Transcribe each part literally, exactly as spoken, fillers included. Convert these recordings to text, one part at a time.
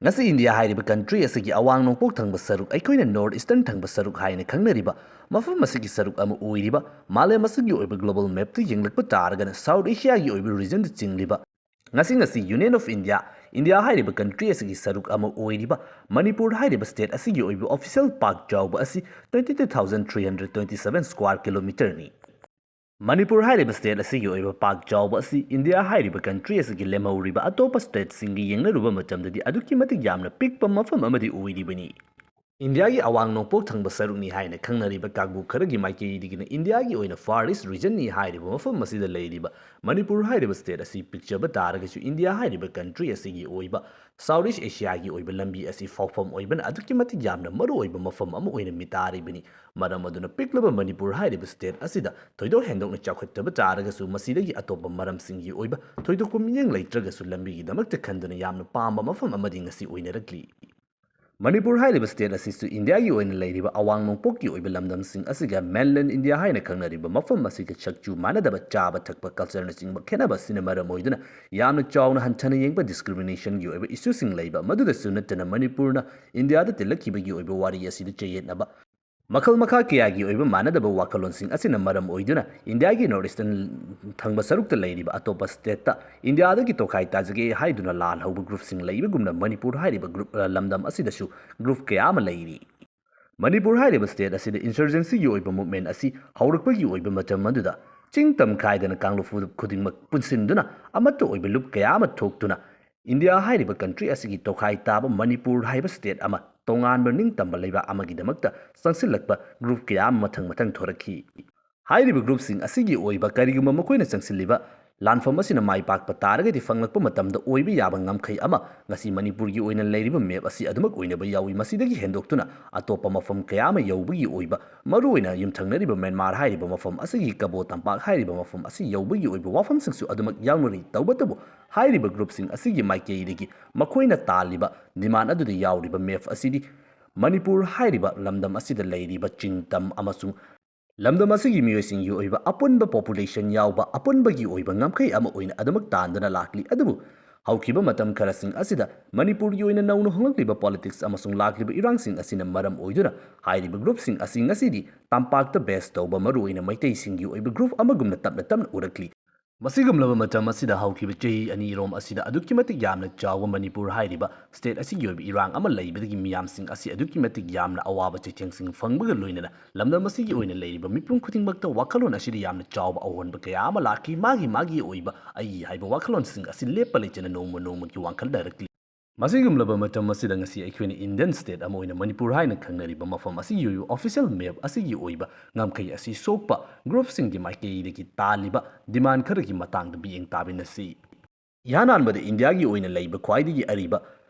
ꯉꯁꯤ ꯏꯟꯗꯤꯌꯥ ꯍꯥꯏꯔꯤꯕ ꯀꯟꯇ꯭ꯔꯤ ꯑꯁꯤꯒꯤ ꯑꯋꯥꯡ ꯅꯣꯡꯄꯣꯛ ꯊꯪꯕ ꯁꯔꯨꯛ, ꯑꯩꯈꯣꯏꯅ ꯅꯣꯔꯠ ꯏꯁꯇꯔꯟ ꯊꯪꯕ ꯁꯔꯨꯛ ꯍꯥꯏꯅ ꯈꯪꯅꯔꯤꯕ ꯃꯐꯝ ꯑꯁꯤꯒꯤ ꯁꯔꯨꯛ ꯑꯃ ꯑꯣꯏꯔꯤꯕ, ꯃꯥꯂꯦꯝ ꯑꯁꯤꯒꯤ ꯑꯣꯏꯕ ꯒ꯭ꯂꯣꯕꯜ ꯃꯦꯞꯇ ꯌꯦꯡꯂꯛꯄ ꯇꯥꯔꯒꯅ ꯁꯥꯎꯠ ꯑꯦꯁꯤꯌꯥꯒꯤ ꯑꯣꯏꯕ ꯔꯤꯖꯟꯗ ꯆꯤꯡꯂꯤꯕ, ꯉꯁꯤ ꯉꯁꯤ ꯌꯨꯅꯤꯌꯟ ꯑꯣꯐ ꯏꯟꯗꯤꯌꯥ, ꯏꯟꯗꯤꯌꯥ ꯍꯥꯏꯔꯤꯕ ꯀꯟꯇ꯭ꯔꯤ ꯑꯁꯤꯒꯤ ꯁꯔꯨꯛ ꯑꯃ ꯑꯣꯏꯔꯤꯕ ꯃꯅꯤꯄꯨꯔ ꯍꯥꯏꯔꯤꯕ ꯁ꯭ꯇꯦꯠ ꯑꯁꯤꯒꯤ ꯑꯣꯏꯕ ꯑꯣꯐꯤꯁꯤꯌꯦꯜ ꯄꯥꯛ ꯆꯥꯎꯕ ꯑꯁꯤ twenty two thousand three hundred twenty seven square kilometerꯅꯤ꯫ Manipur ꯍꯥꯏꯔꯤꯕ ꯁ꯭ꯇꯦꯠ ꯑꯁꯤꯒꯤ ꯑꯣꯏꯕ ꯄꯥꯛ ꯆꯥꯎꯕ ꯑꯁꯤ ꯏꯟꯗꯤꯌꯥ ꯍꯥꯏꯔꯤꯕ ꯀꯟꯇ꯭ꯔꯤ ꯑꯁꯤꯒꯤ ꯂꯦꯝꯍꯧꯔꯤꯕ ꯑꯇꯣꯞꯄ ꯁ꯭ꯇꯦꯠꯁꯤꯡꯒ ꯌꯦꯡꯅꯔꯨꯕ ꯃꯇꯝꯗꯗꯤ ꯑꯗꯨꯛꯀꯤ ꯃꯇꯤꯛ ꯌꯥꯝꯅ ꯄꯤꯛꯄ ꯃꯐꯝ ꯑꯃꯗꯤ ꯑꯣꯏꯔꯤꯕꯅꯤ꯫ ꯏꯟꯗꯤꯌꯥꯒꯤ ꯑꯋꯥꯡ ꯅꯣꯡꯄꯣꯛ ꯊꯪꯕ ꯁꯔꯨꯛꯅꯤ ꯍꯥꯏꯅ ꯈꯪꯅꯔꯤꯕ ꯀꯥꯡꯕꯨ ꯈꯔꯒꯤ ꯃꯥꯏꯀꯩꯗꯒꯤꯅ ꯏꯟꯗꯤꯌꯥꯒꯤ ꯑꯣꯏꯅ ꯐꯥꯔ ꯏꯁ ꯔꯤꯖꯟꯅꯤ ꯍꯥꯏꯔꯤꯕ ꯃꯐꯝ ꯑꯁꯤꯗ ꯂꯩꯔꯤꯕ ꯃꯅꯤꯄꯨꯔ ꯍꯥꯏꯔꯤꯕ ꯁ꯭ꯇꯦꯠ ꯑꯁꯤ ꯄꯤꯛꯆꯕ ꯇꯥꯔꯒꯁꯨ ꯏꯟꯗꯤꯌꯥ ꯍꯥꯏꯔꯤꯕ ꯀꯟꯇ꯭ꯔꯤ ꯑꯁꯤꯒꯤ ꯑꯣꯏꯕ ꯁꯥꯎꯠ ꯏꯁ ꯑꯦꯁꯤꯌꯥꯒꯤ ꯑꯣꯏꯕ ꯂꯝꯕꯤ ꯑꯁꯤ ꯐꯥꯎꯐꯝ ꯑꯣꯏꯕꯅ ꯑꯗꯨꯛꯀꯤ ꯃꯇꯤꯛ ꯌꯥꯝꯅ ꯃꯔꯨ ꯑꯣꯏꯕ ꯃꯐꯝ ꯑꯃ ꯑꯣꯏꯅ ꯃꯤꯇꯥꯔꯤꯕꯅꯤ꯫ ꯃꯔꯝ ꯑꯗꯨꯅ ꯄꯤꯛꯂꯕ ꯃꯅꯤꯄꯨꯔ ꯍꯥꯏꯔꯤꯕ ꯁ꯭ꯇꯦꯠ ꯑꯁꯤꯗ ꯊꯣꯏꯗꯣꯛ ꯍꯦꯟꯗꯣꯛꯅ ꯆꯥꯎꯈꯠꯇꯕ ꯇꯥꯔꯒꯁꯨ ꯃꯁꯤꯗꯒꯤ ꯑꯇꯣꯞꯄ ꯃꯔꯝꯁꯤꯡꯒꯤ ꯑꯣꯏꯕ ꯊꯣꯏꯗꯣꯛꯄ ꯃꯤꯠꯌꯦꯡ ꯂꯩꯇ꯭ꯔꯒꯁꯨ ꯂꯝꯕꯤꯒꯤꯗꯃꯛꯇ ꯈꯟꯗꯨꯅ ꯌꯥꯝꯅ ꯄꯥꯝꯕ ꯃꯐꯝ ꯑꯃꯗꯤ ꯉꯁꯤ ꯑꯣꯏꯅꯔꯛꯂꯤ꯫ ꯃꯅꯤꯄꯨꯔ ꯍꯥꯏꯔꯤꯕ ꯁ꯭ꯇꯦꯠ ꯑꯁꯤꯁꯨ ꯏꯟꯗꯤꯌꯥꯒꯤ ꯑꯣꯏꯅ ꯂꯩꯔꯤꯕ ꯑꯋꯥꯡ ꯅꯣꯡꯄꯣꯛꯀꯤ ꯑꯣꯏꯕ ꯂꯝꯗꯝꯁꯤꯡ ꯑꯁꯤꯒ mainland ꯏꯟꯗꯤꯌꯥ ꯍꯥꯏꯅ ꯈꯪꯅꯔꯤꯕ ꯃꯐꯝ ꯑꯁꯤꯒ ꯆꯛꯆꯨ ꯃꯥꯟꯅꯗꯕ ꯆꯥꯕ ꯊꯛꯄ ꯀꯜꯆꯔꯅꯆꯤꯡꯕ ꯈꯦꯠꯅꯕ ꯑꯁꯤꯅ ꯃꯔꯝ ꯑꯣꯏꯗꯨꯅ ꯌꯥꯝꯅ ꯆꯥꯎꯅ ꯍꯟꯊꯅ ꯌꯦꯡꯕ ꯗꯤꯁꯀ꯭ꯔꯤꯃꯤꯅꯦꯁꯟꯒꯤ ꯑꯣꯏꯕ ꯏꯁꯨꯁꯤꯡ ꯂꯩꯕ, ꯃꯗꯨꯗꯁꯨ ꯅꯠꯇꯅ ꯃꯅꯤꯄꯨꯔꯅ ꯏꯟꯗꯤꯌꯥꯗ ꯇꯤꯜꯂꯛꯈꯤꯕꯒꯤ ꯑꯣꯏꯕ ꯋꯥꯔꯤ ꯑꯁꯤꯗ ꯆꯌꯦꯠꯅꯕ ꯃꯈꯜ ꯃꯈꯥ ꯀꯌꯥꯒꯤ ꯑꯣꯏꯕ ꯃꯥꯟꯅꯗꯕ ꯋꯥꯈꯜꯂꯣꯟꯁꯤꯡ ꯑꯁꯤꯅ ꯃꯔꯝ ꯑꯣꯏꯗꯨꯅ ꯏꯟꯗꯤꯌꯥꯒꯤ ꯅꯣꯔꯠ ꯏꯁꯇꯔꯟ ꯊꯪꯕ ꯁꯔꯨꯛꯇ ꯂꯩꯔꯤꯕ ꯑꯇꯣꯞꯄ ꯁ꯭ꯇꯦꯠꯇ ꯏꯟꯗꯤꯌꯥꯗꯒꯤ ꯇꯣꯈꯥꯏ ꯇꯥꯖꯒꯦ ꯍꯥꯏꯗꯨꯅ ꯂꯥꯜꯍꯧꯕ ꯒ꯭ꯔꯨꯞꯁꯤꯡ ꯂꯩꯕꯒꯨꯝꯅ ꯃꯅꯤꯄꯨꯔ ꯍꯥꯏꯔꯤꯕ ꯒ꯭ꯔꯨꯞ, ꯑ, ꯂꯝꯗꯝ ꯑꯁꯤꯗꯁꯨ ꯒ꯭ꯔꯨꯞ ꯀꯌꯥ ꯑꯃ ꯂꯩꯔꯤ꯫ ꯃꯅꯤꯄꯨꯔ ꯍꯥꯏꯔꯤꯕ ꯁ꯭ꯇꯦꯠ ꯑꯁꯤꯗ ꯏꯟꯁꯔꯖꯦꯟꯁꯤꯒꯤ ꯑꯣꯏꯕ ꯃꯨꯞꯃꯦꯟ ꯑꯁꯤ ꯍꯧꯔꯛꯄꯒꯤ ꯑꯣꯏꯕ ꯃꯇꯝ ꯑꯗꯨꯗ ꯆꯤꯡ ꯇꯝ ꯈꯥꯏꯗꯅ ꯀꯥꯡꯂꯨꯞ ꯈꯨꯗꯤꯡꯃꯛ ꯄꯨꯟꯁꯤꯟꯗꯨꯅ ꯑꯃꯠꯇ ꯑꯣꯏꯕ ꯂꯨꯞ ꯀꯌꯥ ꯑꯃ ꯊꯣꯛꯇꯨꯅ ꯏꯟꯗꯤꯌꯥ ꯍꯥꯏꯔꯤꯕ ꯀꯟꯇ꯭ꯔꯤ ꯑꯁꯤꯒꯤ ꯇꯣꯈꯥꯏ ꯇꯥꯕ ꯃꯅꯤꯄꯨꯔ ꯍꯥꯏꯕ ꯁ꯭ꯇꯦꯠ ꯑꯃ ꯇꯣꯉꯥꯟꯕ ꯅꯤꯡꯇꯝꯕ ꯂꯩꯕꯥꯛ ꯑꯃꯒꯤꯗꯃꯛꯇ ꯆꯪꯁꯤꯜꯂꯛꯄ ꯒ꯭ꯔꯨꯞ ꯀꯌꯥ ꯑꯃ ꯃꯊꯪ ꯃꯊꯪ ꯊꯣꯔꯛꯈꯤ꯫ ꯍꯥꯏꯔꯤꯕ ꯒ꯭ꯔꯨꯞꯁꯤꯡ ꯑꯁꯤꯒꯤ ꯑꯣꯏꯕ ꯀꯔꯤꯒꯨꯝꯕ ꯃꯈꯣꯏꯅ ꯆꯪꯁꯤꯜꯂꯤꯕ ꯂꯥꯟꯐꯝ ꯑꯁꯤꯅ ꯃꯥꯏ ꯄꯥꯛꯄ ꯇꯥꯔꯒꯗꯤ ꯐꯪꯂꯛꯄ ꯃꯇꯝꯗ ꯑꯣꯏꯕ ꯌꯥꯕ ꯉꯝꯈꯩ ꯑꯃ ꯉꯁꯤ ꯃꯅꯤꯄꯨꯔꯒꯤ ꯑꯣꯏꯅ ꯂꯩꯔꯤꯕ ꯃꯦꯞ ꯑꯁꯤ ꯑꯗꯨꯃꯛ ꯑꯣꯏꯅꯕ ꯌꯥꯎꯏ꯫ ꯃꯁꯤꯗꯒꯤ ꯍꯦꯟꯗꯣꯛꯇꯨꯅ ꯑꯇꯣꯞꯄ ꯃꯐꯝ ꯀꯌꯥ ꯑꯃ ꯌꯧꯕꯒꯤ ꯑꯣꯏꯕ, ꯃꯔꯨꯑꯣꯏꯅ ꯌꯨꯝꯊꯪꯅꯔꯤꯕ ꯃ꯭ꯌꯥꯟꯃꯥꯔ ꯍꯥꯏꯔꯤꯕ ꯃꯐꯝ ꯑꯁꯤꯒꯤ ꯀꯕꯣ ꯇꯝꯄꯥꯛ ꯍꯥꯏꯔꯤꯕ ꯃꯐꯝ ꯑꯁꯤ ꯌꯧꯕꯒꯤ ꯑꯣꯏꯕ ꯋꯥꯐꯝꯁꯤꯡꯁꯨ ꯑꯗꯨꯃꯛ ꯌꯥꯎꯅꯔꯤ꯫ ꯇꯧꯕꯇꯕꯨ ꯍꯥꯏꯔꯤꯕ ꯒ꯭ꯔꯨꯞꯁꯤꯡ ꯑꯁꯤꯒꯤ ꯃꯥꯏꯀꯩꯗꯒꯤ ꯃꯈꯣꯏꯅ ꯇꯥꯜꯂꯤꯕ ꯗꯤꯃꯥꯟ ꯑꯗꯨꯗ ꯌꯥꯎꯔꯤꯕ ꯃꯦꯞ ꯑꯁꯤꯗꯤ ꯃꯅꯤꯄꯨꯔ ꯍꯥꯏꯔꯤꯕ ꯂꯝꯗꯝ ꯑꯁꯤꯗ ꯂꯩꯔꯤꯕ ꯆꯤꯡ ꯇꯝ ꯑꯃꯁꯨꯡ ꯂꯝꯗꯝ ꯑꯁꯤꯒꯤ ꯃꯤꯑꯣꯏꯁꯤꯡꯒꯤ ꯑꯣꯏꯕ ꯑꯄꯨꯟꯕ ꯄꯣꯄꯨꯂꯦꯁꯟ ꯌꯥꯎꯕ ꯑꯄꯨꯟꯕꯒꯤ ꯑꯣꯏꯕ ꯉꯝꯈꯩ ꯑꯃ ꯑꯣꯏꯅ ꯑꯗꯨꯃꯛ ꯇꯥꯟꯗꯨꯅ ꯂꯥꯛꯂꯤ꯫ ꯑꯗꯨꯕꯨ ꯍꯧꯈꯤꯕ ꯃꯇꯝ ꯈꯔꯁꯤꯡ ꯑꯁꯤꯗ ꯃꯅꯤꯄꯨꯔꯒꯤ ꯑꯣꯏꯅ ꯅꯧꯅ ꯍꯣꯡꯂꯛꯂꯤꯕ politics ꯑꯃꯁꯨꯡ ꯂꯥꯛꯂꯤꯕ ꯏꯔꯥꯡꯁꯤꯡ ꯑꯁꯤꯅ ꯃꯔꯝ ꯑꯣꯏꯗꯨꯅ ꯍꯥꯏꯔꯤꯕ groupꯁꯤꯡ ꯑꯁꯤ ꯉꯁꯤꯗꯤ ꯇꯝꯄꯥꯛꯇ base ꯇꯧꯕ ꯃꯔꯨꯑꯣꯏꯅ ꯃꯩꯇꯩꯁꯤꯡꯒꯤ ꯑꯣꯏꯕ group ꯑꯃꯒꯨꯝꯅ ꯇꯞꯅ ꯇꯞꯅ ꯎꯔꯛꯂꯤ꯫ ꯃꯁꯤꯒꯨꯝꯂꯕ ꯃꯇꯝ ꯑꯁꯤꯗ ꯍꯧꯈꯤꯕ ꯆꯍꯤ ꯑꯅꯤꯔꯣꯝ ꯑꯁꯤꯗ ꯑꯗꯨꯛꯀꯤ ꯃꯇꯤꯛ ꯌꯥꯝꯅ ꯆꯥꯎꯕ ꯃꯅꯤꯄꯨꯔ ꯍꯥꯏꯔꯤꯕ state ꯑꯁꯤꯒꯤ ꯑꯣꯏꯕ ꯏꯔꯥꯡ ꯑꯃ ꯂꯩꯕꯗꯒꯤ ꯃꯤꯌꯥꯝꯁꯤꯡ ꯑꯁꯤ ꯑꯗꯨꯛꯀꯤ ꯃꯇꯤꯛ ꯌꯥꯝꯅ ꯑꯋꯥꯕ ꯆꯩꯊꯦꯡꯁꯤꯡ ꯐꯪꯕꯒ ꯂꯣꯏꯅꯅ ꯂꯝꯗꯝ ꯑꯁꯤꯒꯤ ꯑꯣꯏꯅ ꯂꯩꯔꯤꯕ ꯃꯤꯄꯨꯝ ꯈꯨꯗꯤꯡꯃꯛꯇ ꯋꯥꯈꯜꯂꯣꯟ ꯑꯁꯤꯗ ꯌꯥꯝꯅ ꯆꯥꯎꯕ ꯑꯍꯣꯟꯕ ꯀꯌꯥ ꯑꯃ ꯂꯥꯛꯈꯤ꯫ ꯃꯥꯒꯤ ꯃꯥꯒꯤ ꯑꯣꯏꯕ ꯑꯩꯒꯤ ꯍꯥꯏꯕ ꯋꯥꯈꯜꯂꯣꯟꯁꯤꯡ ꯑꯁꯤ ꯂꯦꯞꯄ ꯂꯩꯇꯅ ꯅꯣꯡꯃ ꯅꯣꯡꯃꯒꯤ ꯋꯥꯡꯈꯠꯅꯔꯛꯂꯤ꯫ ꯃꯁꯤꯒꯨꯝꯂꯕ ꯃꯇꯝ ꯑꯁꯤꯗ ꯉꯁꯤ ꯑꯩꯈꯣꯏꯅ Indian state ꯑꯃ ꯑꯣꯏꯅ ꯃꯅꯤꯄꯨꯔ ꯍꯥꯏꯅ ꯈꯪꯅꯔꯤꯕ ꯃꯐꯝ ꯑꯁꯤꯒꯤ ꯑꯣꯏꯕ official map ꯑꯁꯤꯒꯤ ꯑꯣꯏꯕ ꯉꯝꯈꯩ ꯑꯁꯤ ꯁꯣꯛꯄ groupꯁꯤꯡꯒꯤ ꯃꯥꯏꯀꯩꯗꯒꯤ ꯇꯥꯜꯂꯤꯕ demand ꯈꯔꯒꯤ ꯃꯇꯥꯡꯗ ꯃꯤꯠꯌꯦꯡ ꯇꯥꯃꯤꯟꯅꯁꯤ꯫ ꯏꯍꯥꯟ ꯍꯥꯟꯕꯗ ꯏꯟꯗꯤꯌꯥꯒꯤ ꯑꯣꯏꯅ ꯂꯩꯕ ꯈ꯭ꯋꯥꯏꯗꯒꯤ ꯑꯔꯤꯕ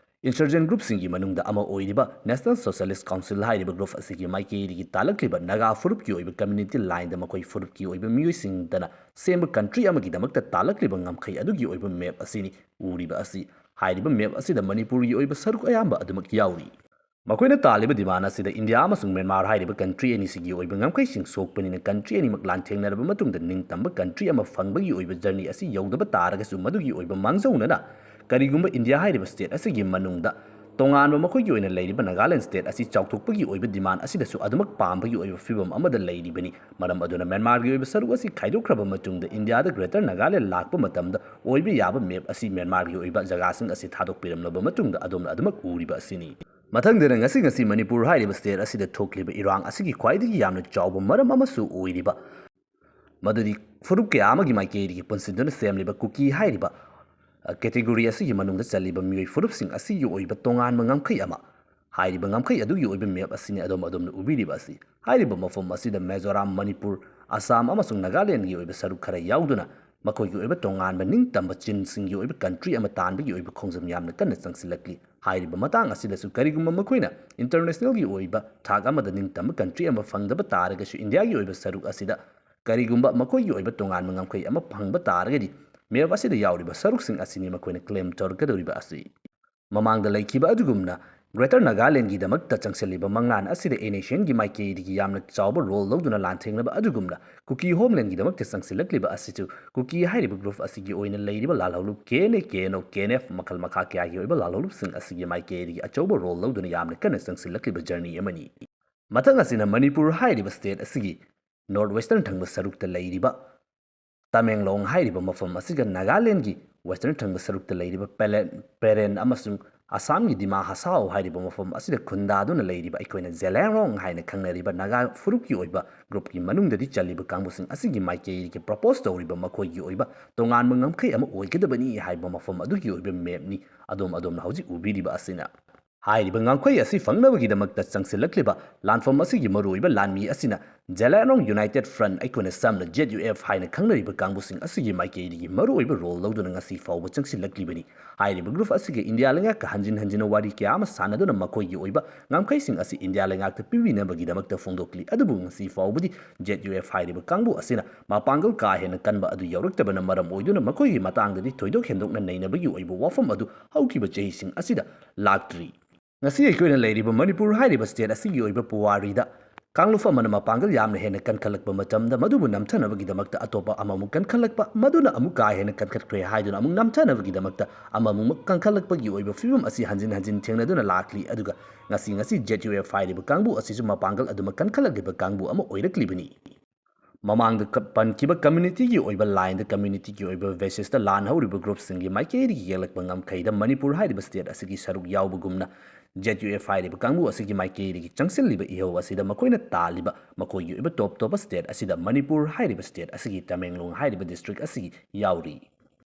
insurgent groupꯁꯤꯡꯒꯤ ꯃꯅꯨꯡꯗ ꯑꯃ ꯑꯣꯏꯔꯤꯕ National Socialist Council ꯍꯥꯏꯔꯤꯕ group ꯑꯁꯤꯒꯤ ꯃꯥꯏꯀꯩꯗꯒꯤ ꯇꯥꯜꯂꯛꯂꯤꯕ ꯅꯥꯒꯥ ꯐꯨꯔꯨꯞꯀꯤ ꯑꯣꯏꯕ community lineꯗ ꯃꯈꯣꯏ ꯐꯨꯔꯨꯞꯀꯤ ꯑꯣꯏꯕ ꯃꯤꯑꯣꯏꯁꯤꯡꯗꯅ ꯁꯦꯝꯕ country ꯑꯃꯒꯤꯗꯃꯛꯇ ꯇꯥꯜꯂꯛꯂꯤꯕ ꯉꯝꯈꯩ ꯑꯗꯨꯒꯤ ꯑꯣꯏꯕ map ꯑꯁꯤꯅꯤ ꯎꯔꯤꯕ ꯑꯁꯤ꯫ ꯍꯥꯏꯔꯤꯕ map ꯑꯁꯤꯗ ꯃꯅꯤꯄꯨꯔꯒꯤ ꯑꯣꯏꯕ ꯁꯔꯨꯛ ꯑꯌꯥꯝꯕ ꯑꯗꯨꯃꯛ ꯌꯥꯎꯔꯤ꯫ ꯃꯈꯣꯏꯅ ꯇꯥꯜꯂꯤꯕ demand ꯑꯁꯤꯗ ꯏꯟꯗꯤꯌꯥ ꯑꯃꯁꯨꯡ ꯃ꯭ꯌꯥꯟꯃꯥꯔ ꯍꯥꯏꯔꯤꯕ country ꯑꯅꯤꯁꯤꯒꯤ ꯑꯣꯏꯕ ꯉꯝꯈꯩꯁꯤꯡ ꯁꯣꯛꯄꯅꯤꯅ country ꯑꯅꯤꯃꯛ ꯂꯥꯟꯊꯦꯡꯅꯔꯕ ꯃꯇꯨꯡꯗ ꯅꯤꯡꯇꯝꯕ country ꯑꯃ ꯐꯪꯕꯒꯤ ꯑꯣꯏꯕ journey ꯑꯁꯤ ꯌꯧꯗꯕ ꯇꯥꯔꯒꯁꯨ ꯃꯗꯨꯒꯤ ꯑꯣꯏꯕ ꯃꯥꯡꯖꯧꯅꯅ ꯀꯔꯤꯒꯨꯝꯕ ꯏꯟꯗꯤꯌꯥ ꯍꯥꯏꯔꯤꯕ state ꯑꯁꯤꯒꯤ ꯃꯅꯨꯡꯗ ꯇꯣꯉꯥꯟꯕ ꯃꯈꯣꯏꯒꯤ ꯑꯣꯏꯅ ꯂꯩꯔꯤꯕ ꯅꯥꯒꯥꯂꯦꯟ state ꯑꯁꯤ ꯆꯥꯎꯊꯣꯛꯄꯒꯤ ꯑꯣꯏꯕ demand ꯑꯁꯤꯗꯁꯨ ꯑꯗꯨꯃꯛ ꯄꯥꯝꯕꯒꯤ ꯑꯣꯏꯕ ꯐꯤꯕꯝ ꯑꯃꯗ ꯂꯩꯔꯤꯕꯅꯤ꯫ ꯃꯔꯝ ꯑꯗꯨꯅ ꯃ꯭ꯌꯥꯟꯃꯥꯔꯒꯤ ꯑꯣꯏꯕ ꯁꯔꯨꯛ ꯑꯁꯤ ꯈꯥꯏꯗꯣꯛꯈ꯭ꯔꯕ ꯃꯇꯨꯡꯗ ꯏꯟꯗꯤꯌꯥꯗ Greater Nagaland ꯂꯥꯛꯄ ꯃꯇꯝꯗ ꯑꯣꯏꯕ ꯌꯥꯕ map ꯑꯁꯤ ꯃ꯭ꯌꯥꯟꯃꯥꯔꯒꯤ ꯑꯣꯏꯕ ꯖꯒꯥꯁꯤꯡ ꯑꯁꯤ ꯊꯥꯗꯣꯛꯄꯤꯔꯝꯂꯕ ꯃꯇꯨꯡꯗ ꯑꯗꯣꯝꯅ ꯑꯗꯨꯃꯛ ꯎꯔꯤꯕ ꯑꯁꯤꯅꯤ꯫ ꯃꯊꯪꯗꯅ ꯉꯁꯤ ꯉꯁꯤ ꯃꯅꯤꯄꯨꯔ ꯍꯥꯏꯔꯤꯕ state ꯑꯁꯤꯗ ꯊꯣꯛꯂꯤꯕ ꯏꯔꯥꯡ ꯑꯁꯤꯒꯤ ꯈ꯭ꯋꯥꯏꯗꯒꯤ ꯌꯥꯝꯅ ꯆꯥꯎꯕ ꯃꯔꯝ ꯑꯃꯁꯨ ꯑꯣꯏꯔꯤꯕ ꯃꯗꯨꯗꯤ ꯐꯨꯔꯨꯞ ꯀꯌꯥ ꯑꯃꯒꯤ ꯃꯥꯏꯀꯩꯗꯒꯤ ꯄꯨꯟꯁꯤꯟꯗꯨꯅ ꯁꯦꯝꯂꯤꯕ ꯀꯨꯀꯤ ꯍꯥꯏꯔꯤꯕ, ꯑ, category ꯑꯁꯤꯒꯤ ꯃꯅꯨꯡꯗ ꯆꯜꯂꯤꯕ ꯃꯤꯑꯣꯏ ꯐꯨꯔꯨꯞꯁꯤꯡ ꯑꯁꯤꯒꯤ ꯑꯣꯏꯕ ꯇꯣꯉꯥꯟꯕ ꯉꯝꯈꯩ ꯑꯃ, ꯍꯥꯏꯔꯤꯕ ꯉꯝꯈꯩ ꯑꯗꯨꯒꯤ ꯑꯣꯏꯕ map ꯑꯁꯤꯅꯤ ꯑꯗꯣꯝ ꯑꯗꯣꯝꯅ ꯎꯕꯤꯔꯤꯕ ꯑꯁꯤ꯫ ꯍꯥꯏꯔꯤꯕ ꯃꯐꯝ ꯑꯁꯤꯗ ꯃꯤꯖꯣꯔꯥꯝ, ꯃꯅꯤꯄꯨꯔ, ꯑꯁꯥꯝ ꯑꯃꯁꯨꯡ ꯅꯥꯒꯥꯂꯦꯟꯒꯤ ꯑꯣꯏꯕ ꯁꯔꯨꯛ ꯈꯔ ꯌꯥꯎꯗꯨꯅ ꯃꯈꯣꯏꯒꯤ ꯑꯣꯏꯕ ꯇꯣꯉꯥꯟꯕ ꯅꯤꯡꯇꯝꯕ ꯆꯤꯟꯁꯤꯡꯒꯤ ꯑꯣꯏꯕ country ꯑꯃ ꯇꯥꯟꯕꯒꯤ ꯑꯣꯏꯕ ꯈꯣꯡꯖꯪ ꯌꯥꯝꯅ ꯀꯟꯅ ꯆꯪꯁꯤꯜꯂꯛꯂꯤ꯫ ꯍꯥꯏꯔꯤꯕ ꯃꯇꯥꯡ ꯑꯁꯤꯗꯁꯨ ꯀꯔꯤꯒꯨꯝꯕ ꯃꯈꯣꯏꯅ internationalꯒꯤ ꯑꯣꯏꯕ ꯊꯥꯛ ꯑꯃꯗ ꯅꯤꯡꯇꯝꯕ country ꯑꯃ ꯐꯪꯗꯕ ꯇꯥꯔꯒꯁꯨ ꯏꯟꯗꯤꯌꯥꯒꯤ ꯑꯣꯏꯕ ꯁꯔꯨꯛ ꯑꯁꯤꯗ ꯀꯔꯤꯒꯨꯝꯕ ꯃꯈꯣꯏꯒꯤ ꯑꯣꯏꯕ ꯇꯣꯉꯥꯟꯕ ꯉꯝꯈꯩ ꯑꯃ ꯐꯪꯕ ꯇꯥꯔꯒꯗꯤ map ꯑꯁꯤꯗ ꯌꯥꯎꯔꯤꯕ ꯁꯔꯨꯛꯁꯤꯡ ꯑꯁꯤꯅꯤ ꯃꯈꯣꯏꯅ claim ꯇꯧꯔꯛꯀꯗꯧꯔꯤꯕ ꯑꯁꯤ꯫ ꯃꯃꯥꯡꯗ ꯂꯩꯈꯤꯕ ꯑꯗꯨꯒꯨꯝꯅ Greater Nagaland ꯒꯤꯗꯃꯛꯇ ꯆꯪꯁꯤꯜꯂꯤꯕ ꯃꯪꯂꯥꯟ ꯑꯁꯤꯗ N S C N ꯒꯤ ꯃꯥꯏꯀꯩꯗꯒꯤ ꯌꯥꯝꯅ ꯆꯥꯎꯕ role ꯂꯧꯗꯨꯅ ꯂꯥꯟꯊꯦꯡꯅꯕ ꯑꯗꯨꯒꯨꯝꯅ ꯀꯨꯀꯤ Homeland ꯒꯤꯗꯃꯛꯇ ꯆꯪꯁꯤꯜꯂꯛꯂꯤꯕ ꯑꯁꯤꯁꯨ ꯀꯨꯀꯤ ꯍꯥꯏꯔꯤꯕ group ꯑꯁꯤꯒꯤ ꯑꯣꯏꯅ ꯂꯩꯔꯤꯕ ꯂꯥꯜꯍꯧꯂꯨꯞ K N A, K N O, K N F ꯃꯈꯜ ꯃꯈꯥ ꯀꯌꯥꯒꯤ ꯑꯣꯏꯕ ꯂꯥꯜꯍꯧꯂꯨꯞꯁꯤꯡ ꯑꯁꯤꯒꯤ ꯃꯥꯏꯀꯩꯗꯒꯤ ꯑꯆꯧꯕ role ꯂꯧꯗꯨꯅ ꯌꯥꯝꯅ ꯀꯟꯅ ꯆꯪꯁꯤꯜꯂꯛꯂꯤꯕ journey ꯑꯃꯅꯤ꯫ ꯃꯊꯪ ꯑꯁꯤꯅ ꯃꯅꯤꯄꯨꯔ ꯍꯥꯏꯔꯤꯕ state ꯑꯁꯤꯒꯤ north western ꯊꯪꯕ ꯁꯔꯨꯛꯇ ꯂꯩꯔꯤꯕ ꯇꯃꯦꯡꯂꯣꯡ ꯍꯥꯏꯔꯤꯕ ꯃꯐꯝ ꯑꯁꯤꯒ ꯅꯥꯒꯥꯂꯦꯟꯒꯤ western ꯊꯪꯕ ꯁꯔꯨꯛꯇ ꯂꯩꯔꯤꯕ ꯄꯦꯂꯦꯟ, ꯄꯦꯔꯦꯟ ꯑꯃꯁꯨꯡ ꯑꯁꯥꯝꯒꯤ ꯗꯤꯃꯥ ꯍꯁꯥꯎ ꯍꯥꯏꯔꯤꯕ ꯃꯐꯝ ꯑꯁꯤꯗ ꯈꯨꯟꯗꯥꯗꯨꯅ ꯂꯩꯔꯤꯕ ꯑꯩꯈꯣꯏꯅ ꯖꯦꯂꯦꯡꯔꯣꯡ ꯍꯥꯏꯅ ꯈꯪꯅꯔꯤꯕ ꯅꯥꯒꯥ ꯐꯨꯔꯨꯞꯀꯤ ꯑꯣꯏꯕ groupꯀꯤ ꯃꯅꯨꯡꯗꯗꯤ ꯆꯜꯂꯤꯕ ꯀꯥꯡꯕꯨꯁꯤꯡ ꯑꯁꯤꯒꯤ ꯃꯥꯏꯀꯩꯗꯒꯤ propose ꯇꯧꯔꯤꯕ ꯃꯈꯣꯏꯒꯤ ꯑꯣꯏꯕ ꯇꯣꯉꯥꯟꯕ ꯉꯝꯈꯩ ꯑꯃ ꯑꯣꯏꯒꯗꯕꯅꯤ ꯍꯥꯏꯕ ꯃꯐꯝ ꯑꯗꯨꯒꯤ ꯑꯣꯏꯕ mapꯅꯤ꯫ ꯑꯗꯣꯝ ꯑꯗꯣꯝꯅ ꯍꯧꯖꯤꯛ ꯎꯕꯤꯔꯤꯕ ꯑꯁꯤꯅ ꯍꯥꯏꯔꯤꯕ ꯉꯝꯈꯩ ꯑꯁꯤ ꯐꯪꯅꯕꯒꯤꯗꯃꯛꯇ ꯆꯪꯁꯤꯜꯂꯛꯂꯤꯕ ꯂꯥꯟꯐꯝ ꯑꯁꯤꯒꯤ ꯃꯔꯨꯑꯣꯏꯕ ꯂꯥꯟꯃꯤ ꯑꯁꯤꯅ ꯖꯦꯂꯦꯡꯔꯣꯡ United Front, ꯑꯩꯈꯣꯏꯅ ꯁꯝꯅ Z U F ꯍꯥꯏꯅ ꯈꯪꯅꯔꯤꯕ ꯀꯥꯡꯕꯨꯁꯤꯡ ꯑꯁꯤꯒꯤ ꯃꯥꯏꯀꯩꯗꯒꯤ ꯃꯔꯨꯑꯣꯏꯕ role ꯂꯧꯗꯨꯅ ꯉꯁꯤ ꯐꯥꯎꯕ ꯆꯪꯁꯤꯜꯂꯛꯂꯤꯕꯅꯤ꯫ ꯍꯥꯏꯔꯤꯕ group ꯑꯁꯤꯒ ꯏꯟꯗꯤꯌꯥ ꯂꯩꯉꯥꯛꯀ ꯍꯟꯖꯤꯟ ꯍꯟꯖꯤꯟꯅ ꯋꯥꯔꯤ ꯀꯌꯥ ꯑꯃ ꯁꯥꯟꯅꯗꯨꯅ ꯃꯈꯣꯏꯒꯤ ꯑꯣꯏꯕ ꯉꯝꯈꯩꯁꯤꯡ ꯑꯁꯤ ꯏꯟꯗꯤꯌꯥ ꯂꯩꯉꯥꯛꯇ ꯄꯤꯕꯤꯅꯕꯒꯤꯗꯃꯛꯇ ꯐꯣꯡꯗꯣꯛꯂꯤ꯫ ꯑꯗꯨꯕꯨ ꯉꯁꯤ ꯐꯥꯎꯕꯗꯤ Z U F ꯍꯥꯏꯔꯤꯕ ꯀꯥꯡꯕꯨ ꯑꯁꯤꯅ ꯃꯄꯥꯡꯒꯜ ꯀꯥ ꯍꯦꯟꯅ ꯀꯟꯕ ꯑꯗꯨ ꯌꯧꯔꯛꯇꯕꯅ ꯃꯔꯝ ꯑꯣꯏꯗꯨꯅ ꯃꯈꯣꯏꯒꯤ ꯃꯇꯥꯡꯗꯗꯤ ꯊꯣꯏꯗꯣꯛ ꯍꯦꯟꯗꯣꯛꯅ ꯅꯩꯅꯕꯒꯤ ꯑꯣꯏꯕ ꯋꯥꯐꯝ ꯑꯗꯨ ꯍꯧꯈꯤꯕ ꯆꯍꯤꯁꯤꯡ ꯑꯁꯤꯗ ꯂꯥꯛꯇ꯭ꯔꯤ꯫ ꯉꯁꯤ ꯑꯩꯈꯣꯏꯅ ꯂꯩꯔꯤꯕ ꯃꯅꯤꯄꯨꯔ ꯍꯥꯏꯔꯤꯕ state ꯑꯁꯤꯒꯤ ꯑꯣꯏꯕ ꯄꯨꯋꯥꯔꯤꯗ ꯀꯥꯡꯂꯨꯞ ꯑꯃꯅ ꯃꯄꯥꯡꯒꯜ ꯌꯥꯝꯅ ꯍꯦꯟꯅ ꯀꯟꯈꯠꯂꯛꯄ ꯃꯇꯝꯗ ꯃꯗꯨꯕꯨ ꯅꯝꯊꯅꯕꯒꯤꯗꯃꯛꯇ ꯑꯇꯣꯞꯄ ꯑꯃꯃꯨꯛ ꯀꯟꯈꯠꯂꯛꯄ, ꯃꯗꯨꯅ ꯑꯃꯨꯛ ꯀꯥ ꯍꯦꯟꯅ ꯀꯟꯈꯠꯈ꯭ꯔꯦ ꯍꯥꯏꯗꯨꯅ ꯑꯃꯨꯛ ꯅꯝꯊꯅꯕꯒꯤꯗꯃꯛꯇ ꯑꯃꯃꯨꯛ ꯀꯟꯈꯠꯂꯛꯄꯒꯤ ꯑꯣꯏꯕ ꯐꯤꯕꯝ ꯑꯁꯤ ꯍꯟꯖꯤꯟ ꯍꯟꯖꯤꯟ ꯊꯦꯡꯅꯗꯨꯅ ꯂꯥꯛꯂꯤ꯫ ꯑꯗꯨꯒ ꯉꯁꯤ, ꯉꯁꯤ Z U F ꯍꯥꯏꯔꯤꯕ ꯀꯥꯡꯕꯨ ꯑꯁꯤꯁꯨ ꯃꯄꯥꯡꯒꯜ ꯑꯗꯨꯃꯛ ꯀꯟꯈꯠꯂꯛꯂꯤꯕ ꯀꯥꯡꯕꯨ ꯑꯃ ꯑꯣꯏꯔꯛꯂꯤꯕꯅꯤ꯫ ꯃꯃꯥꯡꯗ ꯀ-, ꯄꯟꯈꯤꯕ communityꯒꯤ ꯑꯣꯏꯕ lineꯗ, communityꯒꯤ ꯑꯣꯏꯕ basisꯇ ꯂꯥꯟ ꯍꯧꯔꯤꯕ groupꯁꯤꯡꯒꯤ ꯃꯥꯏꯀꯩꯗꯒꯤ ꯌꯦꯛꯂꯛꯄ ꯉꯝꯈꯩꯗ ꯃꯅꯤꯄꯨꯔ ꯍꯥꯏꯔꯤꯕ state ꯑꯁꯤꯒꯤ ꯁꯔꯨꯛ ꯌꯥꯎꯕꯒꯨꯝꯅ Z U F ꯍꯥꯏꯔꯤꯕ ꯀꯥꯡꯕꯨ ꯑꯁꯤꯒꯤ ꯃꯥꯏꯀꯩꯗꯒꯤ ꯆꯪꯁꯤꯜꯂꯤꯕ ꯏꯍꯧ ꯑꯁꯤꯗ ꯃꯈꯣꯏꯅ ꯇꯥꯜꯂꯤꯕ ꯃꯈꯣꯏꯒꯤ ꯑꯣꯏꯕ top ꯇꯣꯞꯄ state ꯑꯁꯤꯗ ꯃꯅꯤꯄꯨꯔ ꯍꯥꯏꯔꯤꯕ state ꯑꯁꯤꯒꯤ ꯇꯃꯦꯡꯂꯣꯡ ꯍꯥꯏꯔꯤꯕ district ꯑꯁꯤꯒꯤ ꯌꯥꯎꯔꯤ꯫